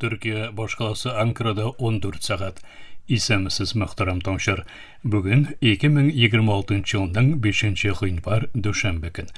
Төркия башкаласы Анкарада 14 сәгать. Исәнмесез, мөхтәрәм тыңлаучылар. Бүген 2026 елның 5 гыйнвар, дүшәмбе көн.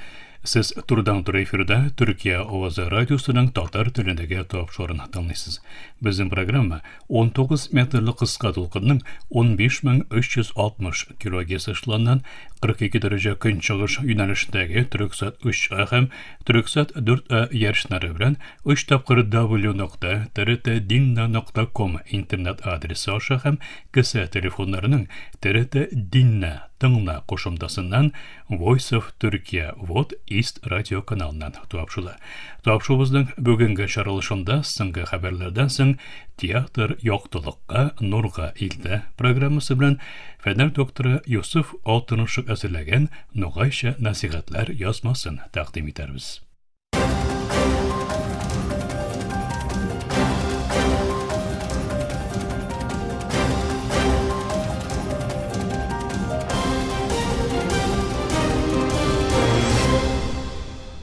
Сез турыдан-туры эфирда Төркия авазы радиосының татар телендәге тапшыруын тыңлыйсыз. Безнең программа 19 метрлы кыска дулкынның 15360 килогерц эшелоннан 42 дәрәҗә көнчыгыш юнәлешендәге Төрексат 3А һәм Төрексат 4А ярышлары белән 3 тапкыр w нокта trtdinna нокта ком интернет адресы аша һәм кесә телефоннарының TRT Dinna тыңла кушымтасыннан Voice of Turkey Вот East радио каналыннан тапшыла. Тапшуыбызның бүгенге чаралышында соңгы хәбәрләрдән соң театр яктылыкка, нурга илтә программасы белән фәннәр докторы Юсуф Алтынышык әзерләгән Ногайча нәсихәтләр язмасын тәкъдим итәрбез.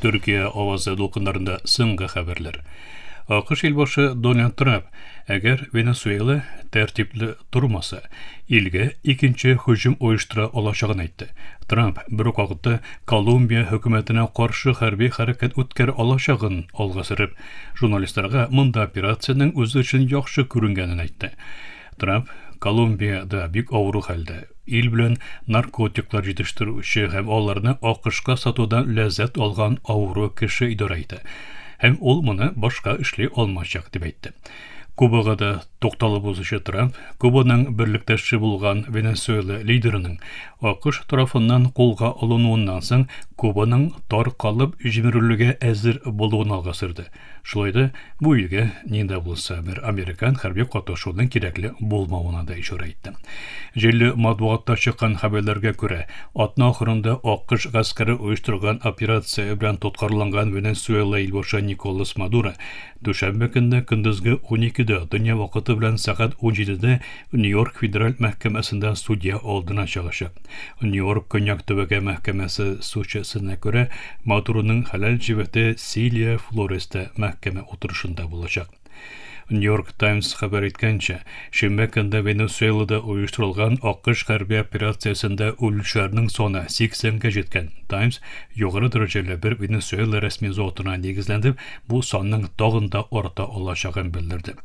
Төркия авазы дулкыннарында соңгы хәбәрләр. АКШ илбашы Дональд Трамп, әгәр Венесуэла тәртипле тормаса, илгә икенче һөҗүм оештыра алачагын әйтте. Трамп бер үк вакытта Колумбия хөкүмәтенә каршы хәрби хәрәкәт үткәрә алачагын алга сөреп, журналистларга монда операциянең үзе өчен яхшы күренгәнен әйтте. Трамп Колумбиядә бик авыру хәлдә, ил белән наркотиклар җитештерүче һәм аларны АКШка сатудан ләззәт алган авыру кеше идарә итә һәм ул моны башка эшли алмаячак, дип әйтте. Кубага да тукталып узучы Трамп, Кубаның берлектәше булган Венесуэла лидерының АКШ тарафыннан кулга алынуыннан соң Кубаның таркалып җимерелүгә әзер булуын алга сөрде. Шулай да бу илгә ни дә булса бер американ хәрби катнашуының кирәкле булмавына да ишарә итте. Җирле матбугатта чыккан хәбәрләргә күрә, атна ахырында АКШ гаскәре оештырган операция белән тоткарланган Венесуэла илбашы Николас Мадуро Дүшәмбе көнне көндезге 12-дә дөнья вакыты белән сәгать 17-дә Нью-Йорк федераль мәхкәмәсендә судья алдына чыгачак. Нью-Йорк Көньяк төбәге мәхкәмәсе судчысына күрә, Мадуроның хәләл җефете Силия Флорес та мәхкәмә утырышында булачак. Нью-Йорк Таймс хәбәр иткәнчә, шимбә көндә Венесуэлада оештырылган АКШ хәрби операциясендә үлүчеләрнең саны 80-гә җиткән. Таймс югары дәрәҗәле бер Венесуэла рәсми затына нигезләнеп, бу санның тагын да арта алачагын белдерде.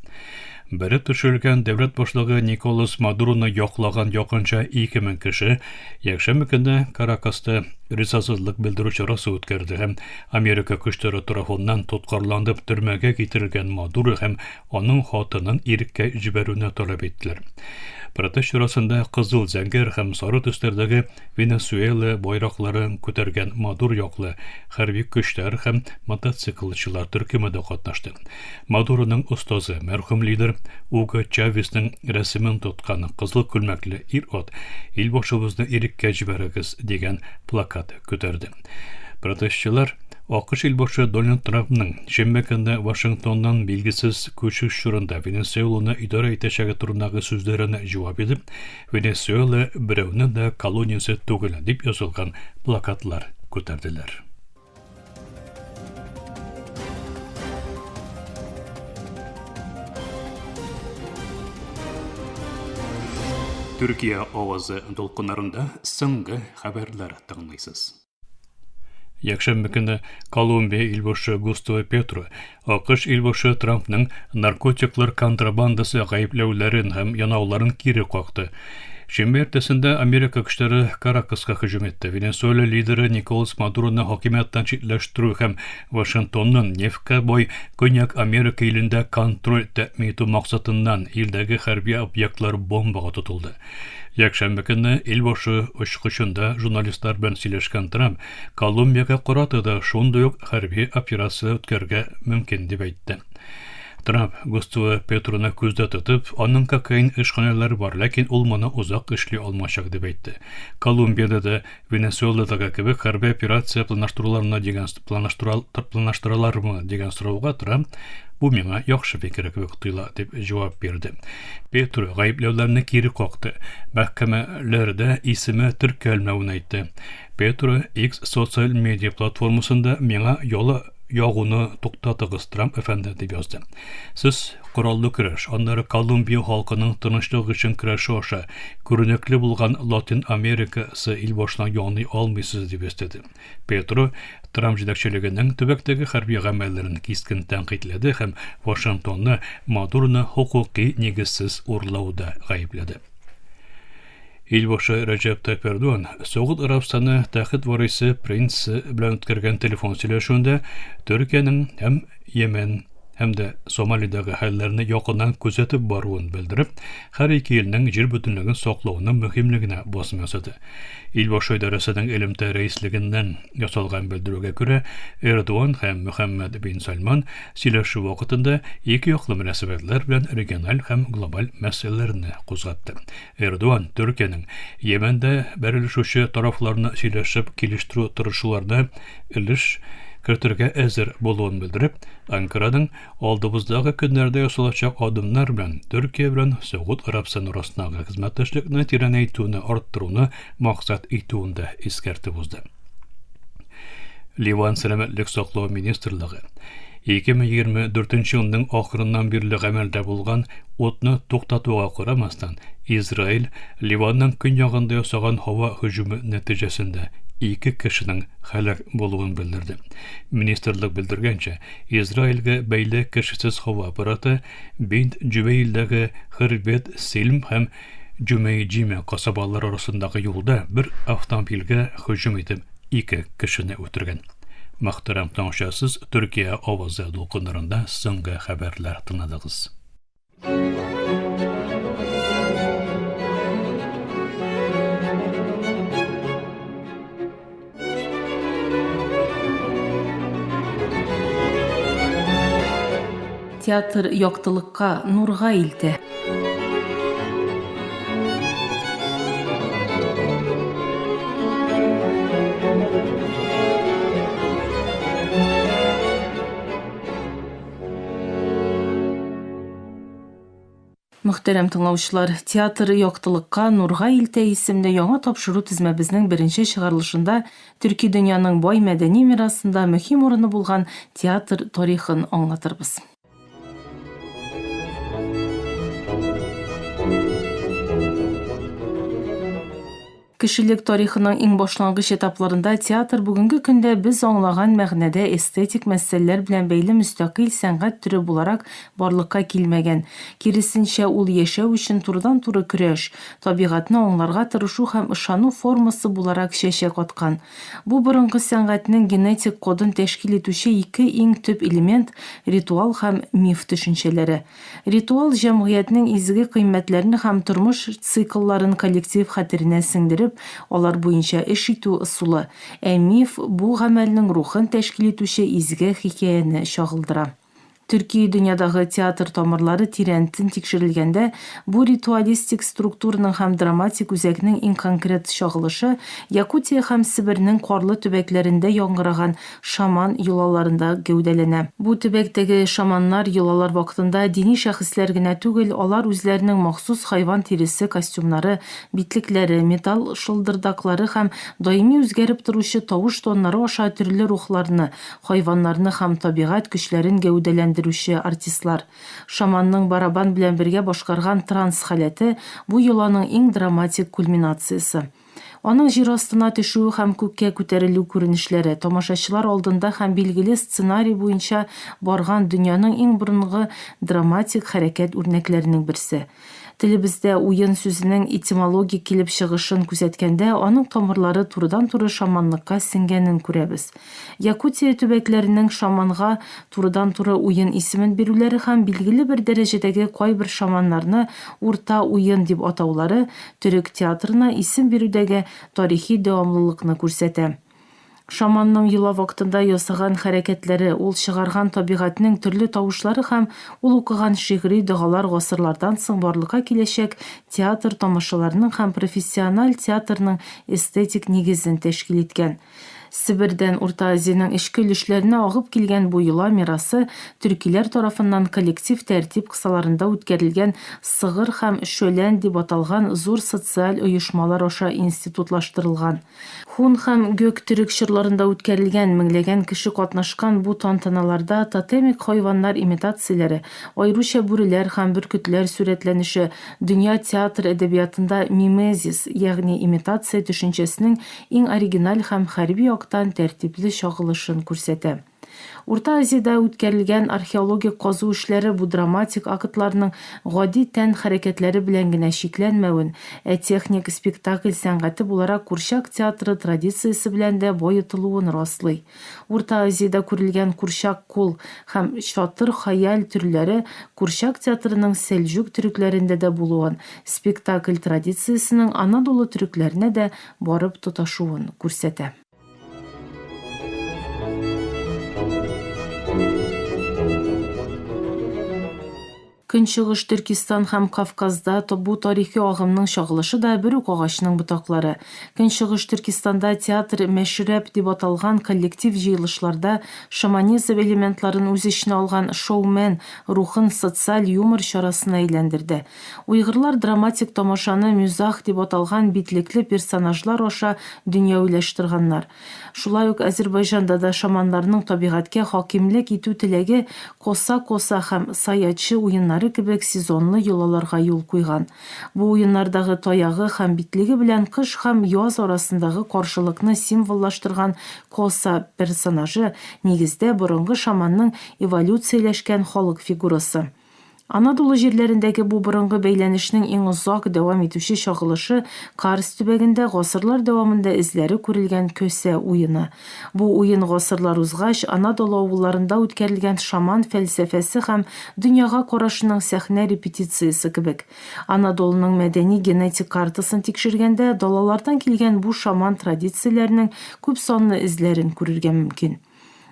Бәреп төшерелгән дәүләт башлыгы Николас Мадуроны яклаган якынча 2000 кеше якшәмбе көндә Каракаста ризасызлык белдерү чарасы үткәрде һәм Америка көчләре тарафыннан тоткарланып төрмәгә китерелгән Мадуро һәм аның хатынын иреккә җибәрүне таләп иттеләр. Протест чарасында кызыл, зәңгәр һәм сары төсләрдәге Венесуэла байракларын күтәргән Мадуро яклы хәрби көчләр һәм мотоциклчылар төркеме дә катнашты. Мадуроның остазы, мәрхүм лидер Уго Чавесның рәсемен тоткан кызыл күлмәкле ир-ат Илбашыбызны иреккә җибәрегез дигән плакат күтәрде. Протестчылар АКШ илбашы Дональд Трампның шимбә көнне Вашингтоннан билгесез күчеш чорында Венесуэланы идарә итәчәге турындагы сүзләренә җавап итеп, Венесуэла берәүнең дә колониясе түгел, дип язылган плакатлар күтәрделәр. Төркия авазы дулкыннарында соңгы хәбәрләр тыңлыйсыз. Якшәмбе көне Колумбия илбашы Густаво Петро АКШ илбашы Трампның наркотиклар контрабандасы гаепләүләрен һәм янауларын кире какты. Шимбә иртәсендә Америка көчләре Каракаска һөҗүм итте. Венесуэла лидеры Николас Мадуроны хакимияттән читләштерү һәм Вашингтонның нефтькә бай Көньяк Америка илендә контроль тәэмин итү максатыннан илдәге хәрби объектлар бомбага тотылды. Якшәмбе көнне илбашы очкычында журналистлар белән сөйләшкән Трамп Колумбиягә карата да шундый ук хәрби операция үткәрергә мөмкин дип әйтте. Трамп Густаво Петроны күздә тотып, аның кокаин эшханәләре бар, ләкин ул моны озак эшли алмачак дип әйтте. Колумбиядә дә Венесуэладагы кебек хәрби операция планлаштыруларына дигән планлаштыралармы дигән сорауга Трамп бу миңа яхшы фикер кебек тоела дип җавап бирде. Петро гаепләүләрне кире какты. Мәхкәмәләрдә исеме теркәлмәвен әйтте. Петро X социаль медиа платформасында миңа яла ягуны туктатыгыз, Трамп әфәнде, дип язды. Сез кораллы көрәш, аннары Колумбия халкының тынычлык өчен көрәше аша күренекле булган Латин Америкасы илбашына яный алмыйсыз, дип өстәде. Петро Трамп җитәкчелегенең төбәктәге хәрби гамәлләрен кискен тәнкыйтьләде һәм Вашингтонны Мадуроны хокукый нигезсез урлауда гаепләде. Илбашы Рәҗәп Тайип Эрдоган Согуд Арабстаны тәхет варисы принцы белән үткәргән телефон сөйләшүендә Төркиянең һәм Йемен һәм дә Сомалидагы хәлләрне якыннан күзәтеп баруын белдереп, һәр ике илнең җир бөтенлеген саклауның мөһимлегенә басым ясады. Илбашы идарәсенең элемтә рәислегеннән ясалган белдерүгә күрә, Эрдоган һәм Мөхәммәд бин Сальман сөйләшү вакытында ике яклы мөнәсәбәтләр белән региональ һәм глобаль мәсьәләләрне кузгатты. Эрдоган Төркиянең Йәмәндә бәрелешүче тарафларны сөйләшеп килештерү тырышуларына өлеш кертергә әзер булуын белдереп, Анкараның алдыбыздагы көннәрдә ясалачак адымнар белән Төркия белән Согуд Арабстаны арасындагы хезмәттәшлекне тирәнәйтүне арттыруны максат итүен дә искәртеп узды. Ливан сәламәтлек саклау министрлыгы 2024 елның ахырыннан бирле гамәлдә булган утны туктатуга карамастан, Израиль Ливанның көньягында ясаган һава һөҗүме нәтиҗәсендә ике кешенең һәлак булуын белдерде. Министрлык белдергәнчә, Израильгә бәйле кешесез һава аппараты Бинт Җүбәйлдәге Хырбет Сильм һәм Җүмәйҗимә касабалары арасындагы юлда бер автомобильгә һөҗүм итеп, ике кешене үтергән. Мөхтәрәм тыңлаучылар, Төркия авазы дулкыннарында соңгы хәбәрләр тыңладыгыз. Театр яктылыкка, нурга илтә. Мөхтәрәм тыңлаучылар, Театр яктылыкка, нурга илтә исемле яңа тапшыру тезмәбезнең беренче чыгарылышында төрки дөньяның бай мәдәни мирасында мөһим урыны булган театр тарихын аңлатырбыз. Кешелек тарихының иң башлангыч этапларында театр бүгенге көндә без аңлаган мәгънәдә эстетик мәсьәләләр белән бәйле мөстәкыйль сәнгать төре буларак барлыкка килмәгән. Киресенчә, ул яшәү өчен турыдан-туры көрәш, табигатьне аңларга тырышу һәм ышану формасы буларак чәчәк аткан. Бу борынгы сәнгатьнең генетик кодын тәшкил итүче ике иң төп элемент, ритуал һәм миф төшенчәләре. Ритуал җәмгыятьнең изге кыйммәтләрне һәм тормыш циклларын коллектив хәтеренә сеңдереп, алар буенча эш итү ысулы, ә миф бу гамәлнең рухын тәшкил итүче изге хикәяне чагылдыра. Төрки дөньядагы театр тамырлары тирәнтен тикшерелгәндә, бу ритуалистик структураның һәм драматик үзәкнең иң конкрет чагылышы Якутия һәм Себернең карлы төбәкләрендә яңгыраган шаман йолаларында гәүдәләнә. Бу төбәктәге шаманнар йолалар вакытында дини шәхесләр генә түгел, алар үзләренең махсус хайван тиресе костюмнары, битлекләре, металл шылдырдаклары һәм даими үзгәреп торучы тавыш тоннары аша төрле рухларны, хайваннарны һәм табигать көчләрен гәүдәләндерүче артистлар. Шаманның барабан белән бергә башкарган транс халәте, бу йоланың иң драматик кульминациясе. Аның җир астына төшүе һәм күккә күтәрелү күренешләре, тамашачылар алдында һәм билгеле сценарий буенча барган дөньяның иң борынгы драматик хәрәкәт үрнәкләренең берсе. Телебездә уен сүзенең этимологик килеп чыгышын күзәткәндә, аның тамырлары турыдан-туры шаманлыкка сеңгәнен күрәбез. Якутия төбәкләренең шаманга турыдан-туры уен исемен бирүләре һәм билгеле бер дәрәҗәдәге кайбер шаманнарны урта уен дип атаулары төрек театрына исем бирүдәге тарихи дәвамлылыкны күрсәтә. Шаманның йола вакытында ясаган хәрәкәтләре, ул чыгарган табигатьнең төрле тавышлары һәм ул укыган шигъри догалар гасырлардан соң барлыкка киләчәк театр тамашаларының һәм профессиональ театрның эстетик нигезен тәшкил иткән. Себердән Урта Азиянең эчке өлешләренә агып килгән бу йола мирасы төркиләр тарафыннан коллектив тәртип кысаларында үткәрелгән сыгыр һәм шөлән дип аталган зур социаль оешмалар аша институтлаштырылган. Хун һәм Гөк-төрек чорларында үткәрелгән, меңләгән кеше катнашкан бу тантаналарда тотемик хайваннар имитацияләре, аеруча бүреләр һәм бөркетләр сурәтләнеше, дөнья театр әдәбиятында мимезис, ягъни имитация төшенчәсенең иң оригиналь һәм хәрби яктан тәртипле чагылышын күрсәтә. Урта Азиядә үткәрелгән археологик казу эшләре бу драматик актларның гади тән хәрәкәтләре белән генә чикләнмәвен, ә техник спектакль сәнгате буларак курчак театры традициясе белән дә баетылуын раслый. Урта Азиядә күрелгән курчак кул һәм чатыр хаяль төрләре курчак театрының сәлҗүк төрекләрендә дә булуын, спектакль традициясенең Анадолу төрекләренә дә барып тоташуын күрсәтә. Көнчыгыш Төркистан һәм Кавказда бу тарихи агымның чагылышы да бер үк агачның ботаклары. Көнчыгыш Төркистанда театр мәшрәп дип аталган коллектив җыелышларда шаманизм элементларын үз эченә алган шоумен рухын социаль юмор чарасына әйләндерде. Уйгырлар драматик тамашаны мюзах дип аталган битлекле персонажлар аша дөньявилаштырганнар. Шулай ук Әзербайҗанда да шаманнарның табигатькә хакимлек итү теләге коса-коса һәм саячы уеннары кебек сезонлы йолаларга юл куйган. Бу уеннардагы таягы һәм битлеге белән кыш һәм яз арасындагы каршылыкны символлаштырган коса персонажы, нигездә, борынгы шаманның эволюцияләшкән халык фигурасы. Анадолу җирләрендәге бу борынгы бәйләнешнең иң озак дәвам итүче чагылышы Карс төбәгендә гасырлар дәвамында эзләре күрелгән Көсә уены. Бу уен гасырлар узгач, Анадолу авылларында үткәрелгән шаман фәлсәфәсе һәм дөньяга карашының сәхнә репетициясе кебек. Анадолуның мәдәни-генетик картасын тикшергәндә, далалардан килгән бу шаман традицияләренең күпсанлы эзләрен күрергә мөмкин.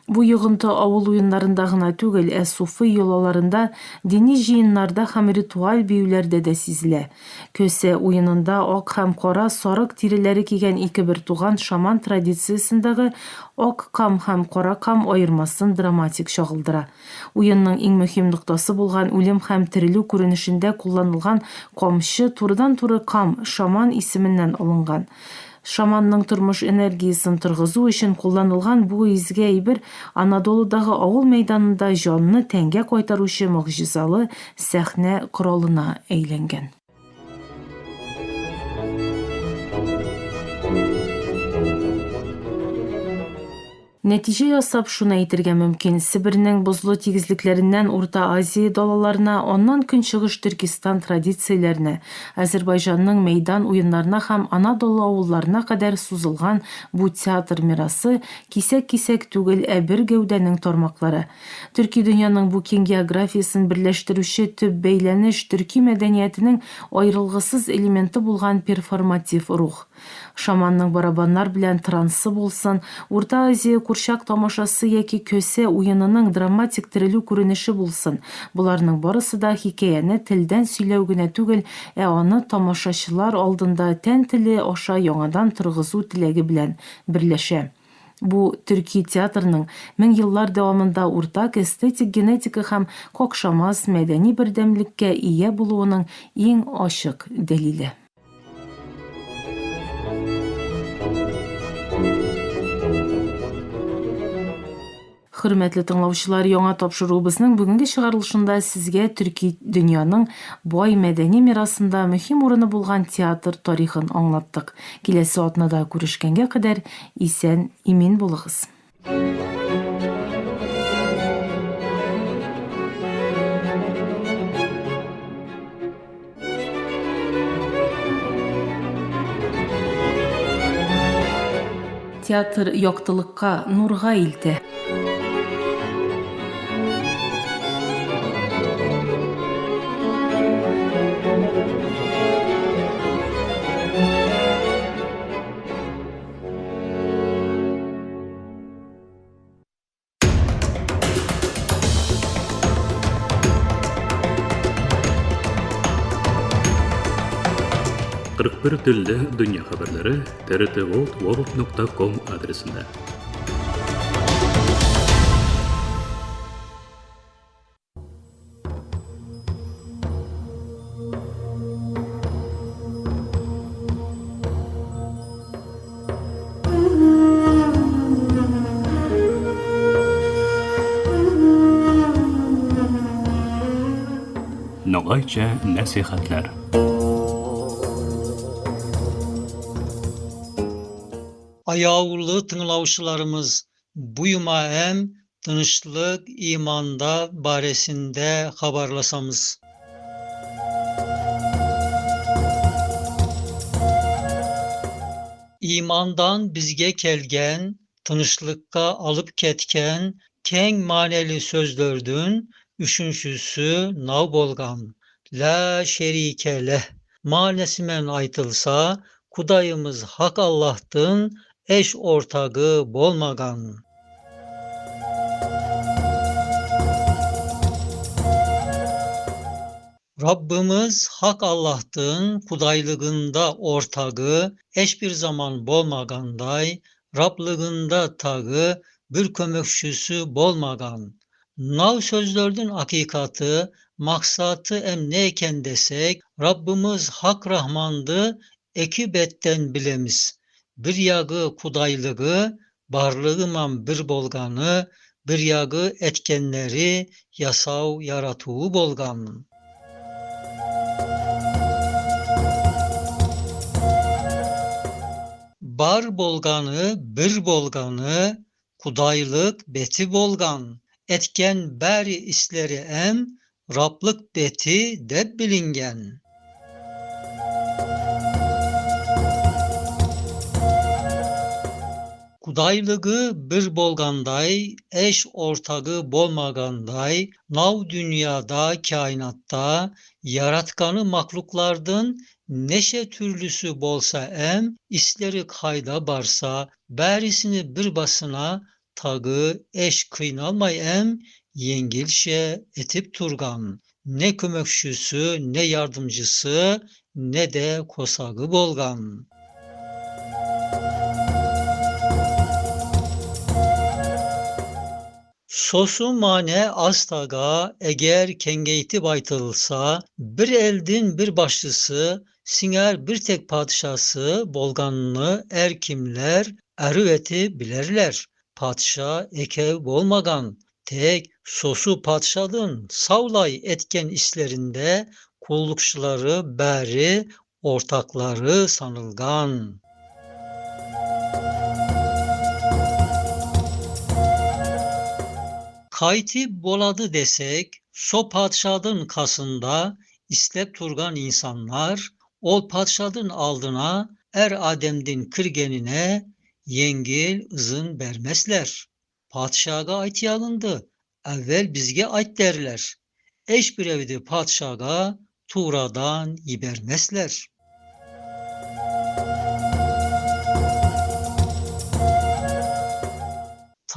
Бу йогынты авыл уеннарында гына түгел, ә суфый йолаларында, дини җыеннарда һәм ритуаль биюләрдә дә сизелә. Көсә уенында ак һәм кара сарык тиреләре кигән ике бертуган шаман традициясендәге ак кам һәм кара кам аермасын драматик чагылдыра. Уенның иң мөһим ноктасы булган үлем һәм терелү күренешендә кулланылган камчы турыдан-туры кам, шаман исеменнән алынган. Шаманның тормыш энергиясен торгызу өчен кулланылган бу изге әйбер Анадолудагы авыл мәйданында җанны тәнгә кайтаручы могҗизалы сәхнә коралына әйләнгән. Нәтиҗә ясап, шуны әйтергә мөмкин, Себернең бозлы тигезлекләреннән Урта Азия далаларына, аннан Көнчыгыш Төркестан традицияләренә, Әзербайҗанның мәйдан уеннарына һәм Анадолу авылларына кадәр сузылган бу театр мирасы, кисәк-кисәк түгел, ә бер гәүдәнең тармаклары. Төрки дөньяның бу киң географиясен берләштерүче төп бәйләнеш, төрки мәдәниятенең аерылгысыз элементы булган перформатив рух. Шаманның барабаннар белән трансы булсын, Урта Азия курчак тамашасы яки Көсә уенының драматик терелү күренеше булсын, боларның барысы да хикәяне телдән сөйләү генә түгел, ә аны тамашачылар алдында тән теле аша яңадан торгызу теләге белән берләшә. Бу, төрки театрның мең еллар дәвамында уртак эстетик генетика һәм какшамас мәдәни бердәмлеккә ия булуының иң ачык дәлиле. Хөрмәтле тыңлаучылар, яңа тапшыруыбызның бүгенге чыгарылышында сезгә төрки дөньяның бай мәдәни мирасында мөһим урыны булган театр тарихын аңлаттык. Киләсе атнада күрешкәнгә кадәр исән, имин булыгыз. Театр яктылыкка, нурга илтә. 41 телдә дөнья хәбәрләре trtworld.com адресында. Ногайча нәсихәтләр. Аяулы тыңлаучыларымыз, бу йома әм тынычлык иманда баресендә хабарласамыз. Imandan bizge kelgen, tınışlıkka alıp ketken keng maneli sözlerdün üçüncüsü nav bolgan. La şerike leh manesimen aytılsa, Kudayımız Hak Allah'tın eş ortağı bolmagan. Rabbimiz Hak Allah'tın kudaylığında ortağı eş bir zaman bolmaganday, Rablığında tağı bir kömökçüsü bolmagan. Nav sözlerdin hakikatı, maksatı em neyken desek, Rabbimiz Hak Rahmandı, eki betten bilemiz. Bir yağı kudaylığı, barlığıman bir bolganı, bir yağı etkenleri yasav yaratuğu bolgan. Bar bolganı, bir bolganı, kudaylık beti bolgan. Etken beri isleri em, Rablık beti deb bilingen. Kudaylığı bir bolganday, eş ortağı bolmaganday, nav dünyada, kainatta, yaratkanı mahluklardın neşe türlüsü bolsa em, isleri kayda barsa, berisini bir basına, tagı eş kıynalmay em, yengilşe etip turgan. Ne kömökçüsü, ne yardımcısı, ne de kosagı bolgan. Sosu mane astaga eğer kengeyti baytılsa, bir eldin bir başlısı, singer bir tek padişası bolganını erkimler erüveti bilerler. Padişah ekev bolmagan, tek sosu padişadın savlay etken islerinde kullukçuları beri ortakları sanılgan. Kayti boladı desek, so padişadın kasında islep turgan insanlar, ol padişadın aldına, er ademdin kırgenine yengil ızın bermesler. Padişaha ait yalındı, evvel bizge ait derler. Eş bir evde padişaha tuğradan yibermesler.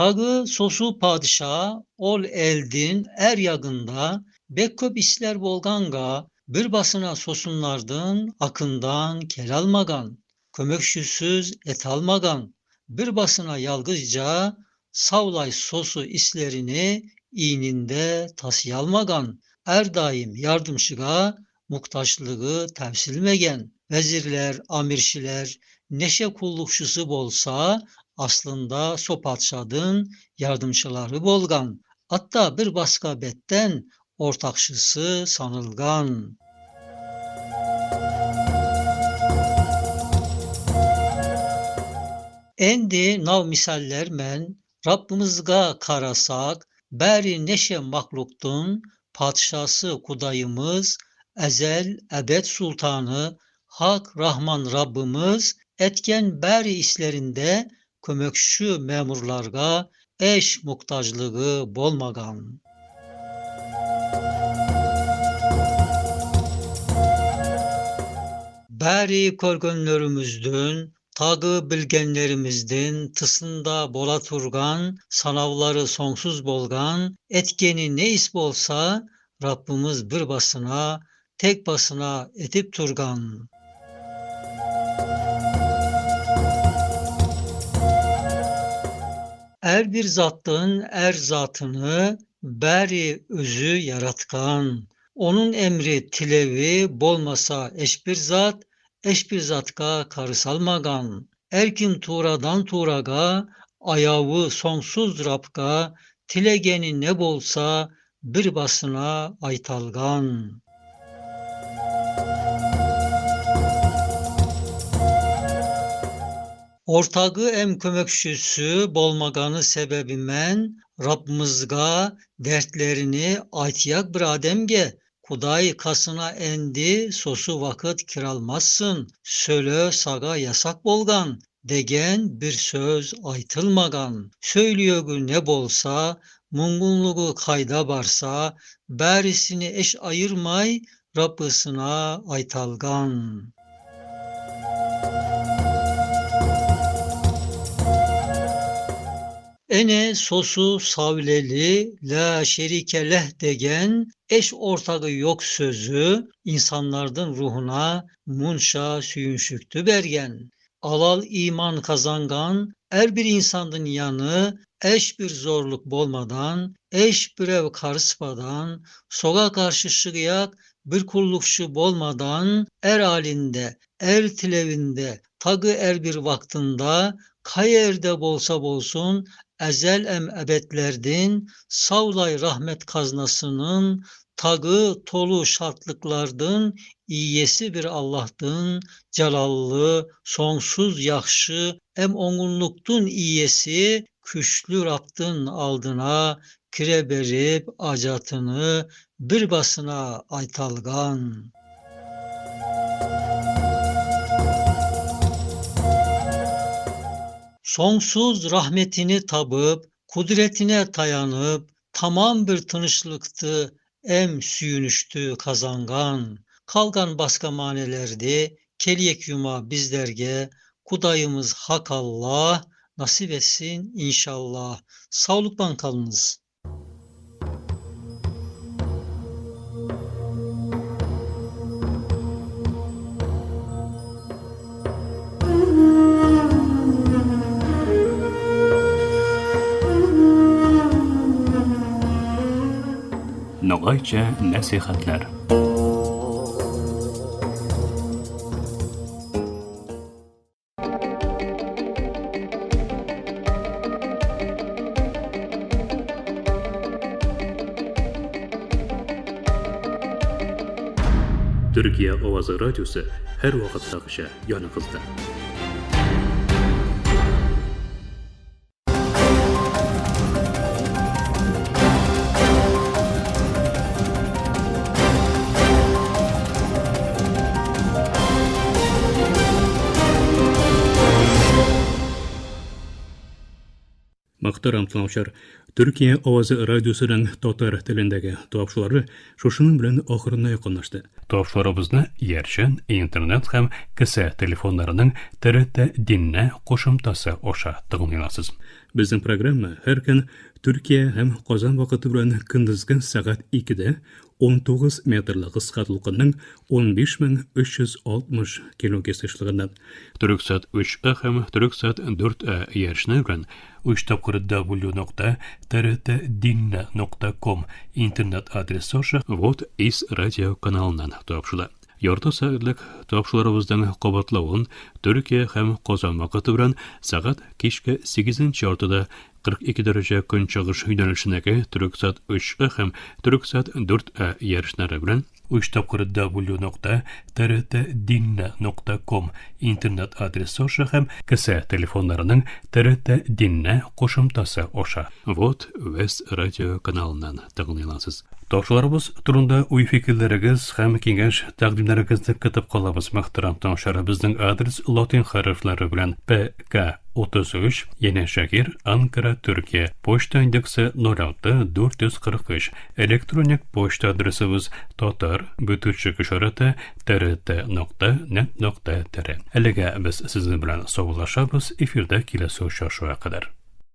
Tagı sosu padişah ol eldin er yagında bek köp isler bolganga bir basına sosunlardın akından kel almagan, kömökşüsüz et almagan, bir basına yalgızca savlay sosu islerini iğninde tasıyalmagan, er daim yardımşıga muktaçlığı temsilmegen, vezirler, amirşiler, neşe kullukçusu bolsa aslında so padşadın yardımcıları bolgan, hatta bir başka betten ortakşısı sanılgan. Endi nav misaller men Rabbimizga karasak, beri neşe mahluktun padişası kudayımız, ezel ebed sultanı, Hak Rahman Rabbimiz, etken beri islerinde kömökşü memurlarga eş muhtaclığı bolmagan. Beri körgönlerimizdün, tagı bilgenlerimizdin, tısında bola turgan, sanavları sonsuz bolgan, etkeni ne is bolsa, Rabbimiz bir basına, tek basına etip turgan. Әр бир заттын әр затыны бәри өзү яраткан. Onun emri tilevi bolmasa eşbir zat, eşbir zatga karısalmagan. Erkin tuğradan tuğraga, ayavı sonsuz Rabga, tilegeni ne bolsa bir basına aytalgan. Ortagı em kömekçüsü bolmaganı sebebimen Rabbimizga dertlerini aytiyak bir ademge Kuday kasına endi sosu vakit kiralmazsın sölö saga yasak bolgan degen bir söz aytılmagan. Söylüyogü ne bolsa mungunluğu kayda barsa bärisini eş ayırmay Rabbisine aytalgan. Ene sosu savleli la şerike leh degen eş ortağı yok sözü insanlardan ruhuna munşa süyünşüktü bergen. Alal iman kazangan er bir insandın yanı eş bir zorluk bolmadan, eş bir ev karısmadan, sola karşı şıgıyak bir kullukçu bolmadan, er halinde, er tilevinde, tagı er bir vaktında, kayerde bolsa bolsun, ezel em ebedlerdin, savlay rahmet kaznasının, tagı tolu şartlıklardın, iyesi bir Allah'tın, celallı, sonsuz yaxşı, em ongunluktun iyesi, küçlü Rab'dın aldına, kire berip acatını bir basına aytalgan. Sonsuz rahmetini tabıp, kudretine tayanıp, tamam bir tınışlıktı, em süyünüştü kazangan. Kalgan baska manelerdi, keliyek yuma bizlerge, kudayımız hak Allah, nasip etsin inşallah. Sağlıkla kalınız. Nogaycha nasihatlar. Төркия авазы радиосы һәр вакыттагыча яныгызда. Мөхтәрәм тыңлаучылар, Төркия авазы радиосының татар телендәге тапшырулары шушының белән ахырына якынлашты. Тапшыруларыбызны иярчен интернет һәм кесә телефоннарының ТРТ Динне кушымтасы аша тыңлый аласыз. Безнең программа һәр көн Төркия һәм Казан вакыты белән көндезге сәгать 2-дә 19 метрлы кыска дулкынның 15360 килогерц ешлыгыннан Төрексат 3А һәм Төрексат 4А иярчене белән 3 тапкыр w.trtdinne.com интернет адресы аша Вот из радио каналыннан тапшыла. Ярты сәгатьлек тапшыруларыбызның кабатлавын Төркия һәм Казан вакыты белән сәгать кичке 8:30-да 42 дәрәҗә көнчыгыш юнәлешендәге Төрексат 3А һәм Төрексат 4А иярченнәре белән 3 тапкыр w.trtdinne.com интернет адресы аша һәм кесә телефоннарының ТРТ Динне кушымтасы аша Вот Вест радио каналыннан тыңлый аласыз. Тапшыруларыбыз турында уй-фикерләрегез һәм киңәш тәкъдимнәрегезне көтеп калабыз. Мөхтәрәм тыңлаучылар, безнең адрес латин хәрефләре белән ПК 33 Yenişehir, Ankara, Türkiye. Poçta индексы 06 443. Электроник почта адресыбыз татар бөтүчек ишарәте trt.net.tr. Әлегә без сезнең белән саубуллашабыз. Эфирдә киләсе очрашуга кадәр.